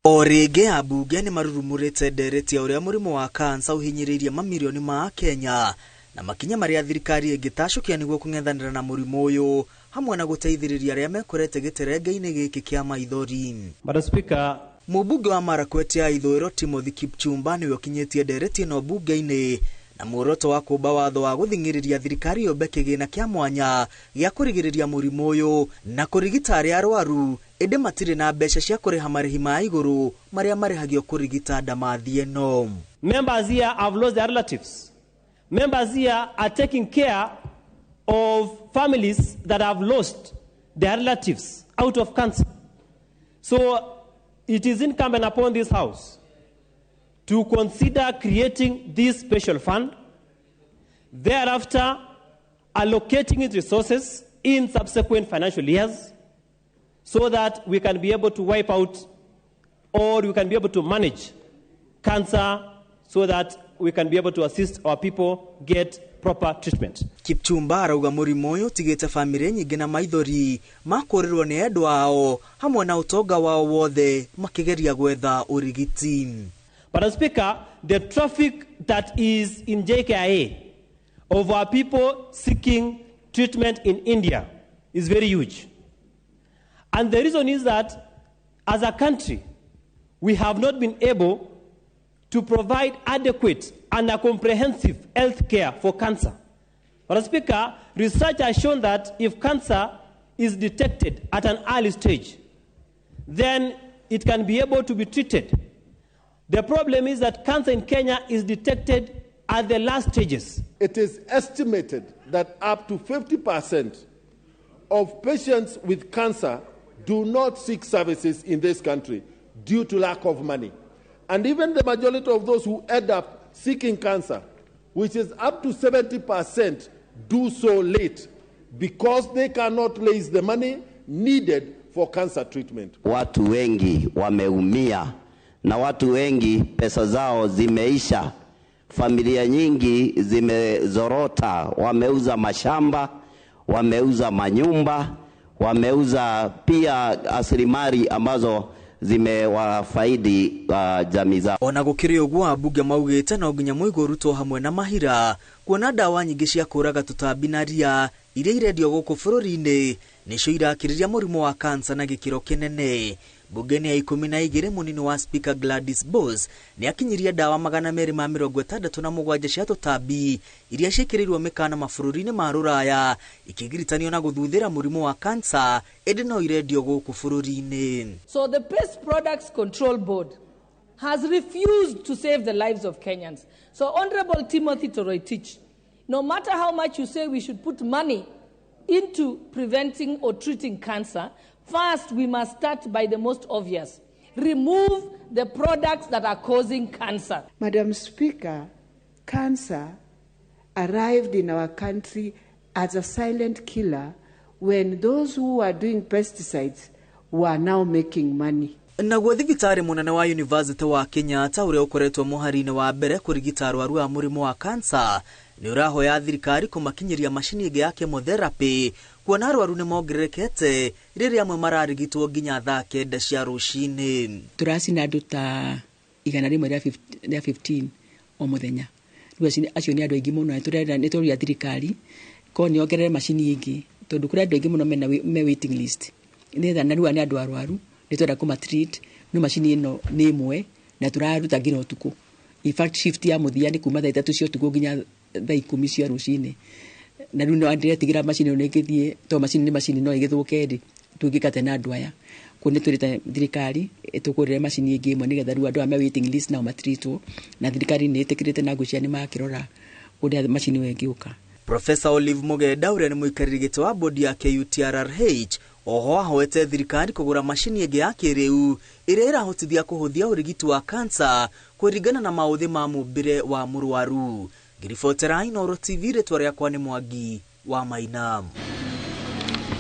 O rĩngĩ ambunge nĩ marurumũrĩte ndereti ya ũrĩa mũrimũ wa kansa ũhinyĩrĩirie mamirioni ma Akenya na makinya marĩa thirikari ĩngĩtacũkia nĩguo kũng'ethanĩra na mũrimũ ũyũ hamwe na gũteithĩrĩria arĩa mekorete gĩterenge-inĩ gĩkĩ kĩa maithori. Madam Speaker, Mũmbunge wa Marakwet ya Ithũĩro Timothy Kipchumba nĩwe ũkinyĩtie ndereti ĩno mbunge-inĩ na muoroto wa kũmba watho wa gũthing'ĩrĩria thirikari yũmbe kĩgĩna kĩa mwanya gĩa kũrigĩrĩria mũrimũ ũyũ na kũrigita arĩa arwaru ĩndĩ matirĩ na mbeca cia kũrĩha marĩhi ma igũrũ marĩa marĩhagio kũrigita ndamathi ĩno. Members here have lost their relatives. Members here are taking care of families that have lost their relatives out of cancer. So it is incumbent upon this House to consider creating this special fund, thereafter allocating its resources in subsequent financial years so that we can be able to wipe out or we can be able to manage cancer so that we can be able to assist our people get proper treatment. Kipchumba arauga mũrimũ ũyũ ũtigĩte bamĩrĩ nyingĩ na maithori makũrĩrwo nĩ endwa ao hamwe na ũtonga wao wothe makĩgeria gwetha ũrigiti. Madam Speaker, the traffic that is in JKIA of our people seeking treatment in India is very huge. And the reason is that as a country, we have not been able to provide adequate and a comprehensive health care for cancer. Madam Speaker, research has shown that if cancer is detected at an early stage, then it can be able to be treated. The problem is that cancer in Kenya is detected at the last stages. It is estimated that up to 50% of patients with cancer do not seek services in this country due to lack of money. And even the majority of those who end up seeking cancer, which is up to 70%, do so late because they cannot raise the money needed for cancer treatment. Watu wengi wameumia na watu wengi pesa zao zimeisha, familia nyingi zimezorota, wameuza mashamba, wameuza manyumba, wameuza pia rasilimali ambazo zimewafaidi jamii zao. Ona gũkĩrĩ ũguo ambunge maugĩte no nginya mũigo ũrutwo hamwe na mahira kuona ndawa nyingĩ cia kũraga tũtambi na ria iria irendio gũkũ bũrũri-inĩ nĩcio irakĩrĩria mũrimũ wa kansa na gĩkĩro kĩnene. Mbunge-inĩ ya 12 mũnini wa Speaker Gladys Boss nĩ akinyirie ndawa 267 cia tũtambi iria ciĩkĩrĩirwo mĩkana mabũrũri-inĩ ma rũraya ikĩgiritanio na gũthuthĩra mũrimũ wa kansa ĩndĩ no irendio gũkũ bũrũri-inĩ. So the Pest Products Control Board has refused to save the lives of Kenyans. So Honorable Timothy Toroitich, no matter how much you say we should put money into preventing or treating cancer, first we must start by the most obvious. Remove the products that are causing cancer. Madam Speaker, cancer arrived in our country as a silent killer when those who are doing pesticides were now making money. Naguo thibitarĩ mũnene wa University wa Kenyatta ũrĩa ũkoretwo mũhari-inĩ wa mbere kũrigita arwaru a mũrimũ wa kansa nĩ ũrahoya thirikari kũmakinyĩria macini ĩngĩ ya chemotherapy kuona arwaru nĩ mongererekete rĩrĩa amwe mararigitwo nginya thaa 9 cia rũcinĩ. Tũracina andũ ta 115 o mũthenya. Rĩu acio nĩ andũ aingĩ mũno, nĩ tũroria thirikari korwo nĩ yongerere macini ĩngĩ tondũ kũrĩ andũ aingĩ mũno mena me waiting list. Nĩgetha na rĩu aya nĩ andũ arwaru nĩ twenda kũma treat no macini ĩno nĩ ĩmwe na tũraruta nginya ũtukũ. In fact shift ya mũthia nĩ kuma thaa 3 cia ũtukũ nginya thaa 10 cia rũcinĩ. Na rĩu no ndĩretigĩra macini ĩno ĩngĩthiĩ tondũ macini nĩ macini no ĩgĩthũke rĩ tũngĩkate na andũ aya. Koguo nĩ twĩrĩte thirikari ĩtũgũrĩre macini ĩngĩ ĩmwe nĩgetha rĩu andũ aya me waiting list nao matreatwo na thirikari nĩ ĩtĩkĩrĩte na ngwĩciria nĩ makĩrora ũrĩa macini ĩyo ĩngĩũka. Professor Olive Mugenda ũrĩa nĩ mũikarĩri gĩtĩ wa bodi ya KUTRRH oho ahoete thirikari kũgũra macini ĩngĩ ya kĩrĩu ĩrĩa ĩrahotithia kũhũthia ũrigiti wa kansa kũringana na maũthĩ ma mũmbĩre wa mũrwaru. Ngĩribotera Inooro TV rĩtwa rĩakwa nĩ Mwangi wa Maina.